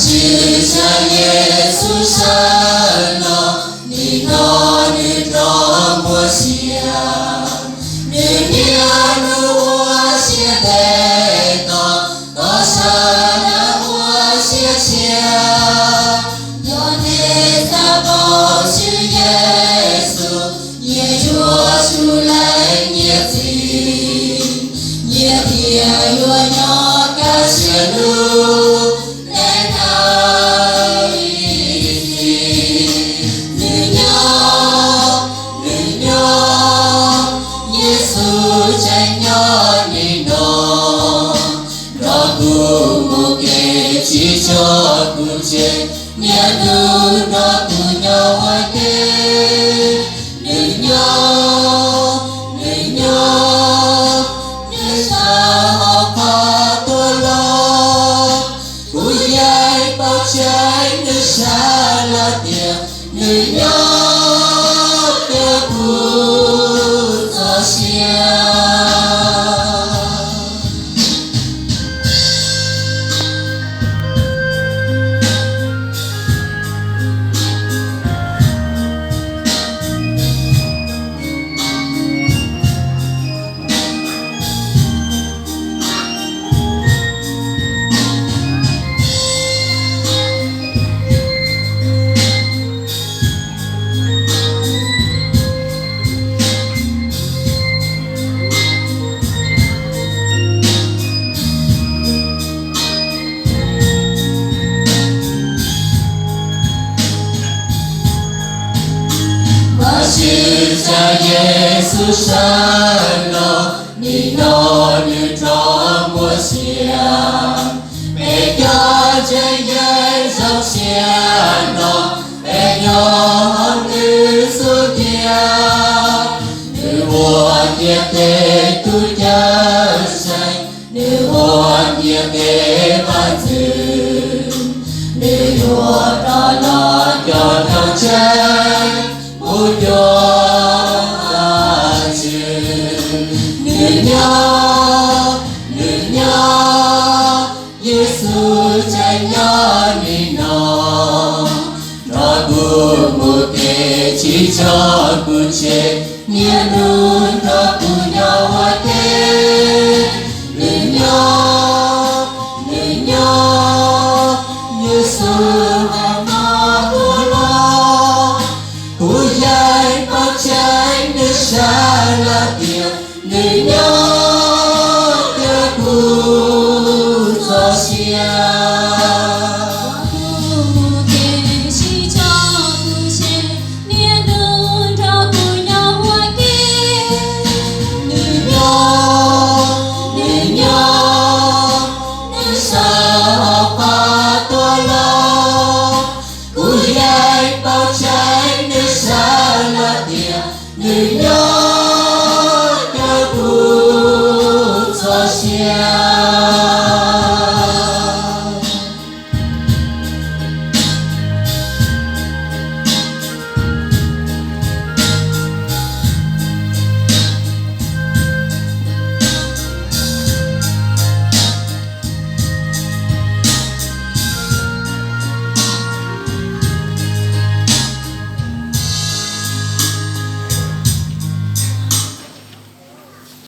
Tsis yog Yexus sawv los, nim no nws rov muaj sia. Nws niaj hnub ua siab ntev tos, kom sawv daws ua siab tshiab. Yog nej xav paub swm Yexus, nyias yuav tsum lees nyias txim, nyias thiaj yuav nyob kaj siab lug ntev tag ib txhis. Nws nyob, nws nyob, Yexus tseem nyob nim no. Nrog kuv mus kev, tsis tso kuv tseg, niaj hnub nrog kuv nyob ua ke. Nws nyob, nws nyob, nws sawv hauv qhov tuag los, kuv yeej paub tseeb nws sawv los tiag, nws nyob thiab kuv txoj sia. Tab sis txawm Yexus sawv los, nim no nws rov muaj sia. Peb cov ntseeg yeej zoo siab no, peb nyob hauv nws xub ntiag. Nws ua ntiaj teb tus cawm seej, nws ua ntiaj teb vaj ntxwv. Nws yuav rov los coj tau ntseeg mus cuag Vajtswv. Nws nyob, nws nyob, Yexus tseem nyob nim no. Nrog kuv mus kev, tsis tso kuv tseg, niaj hnub nrog kuv nyob ua ke.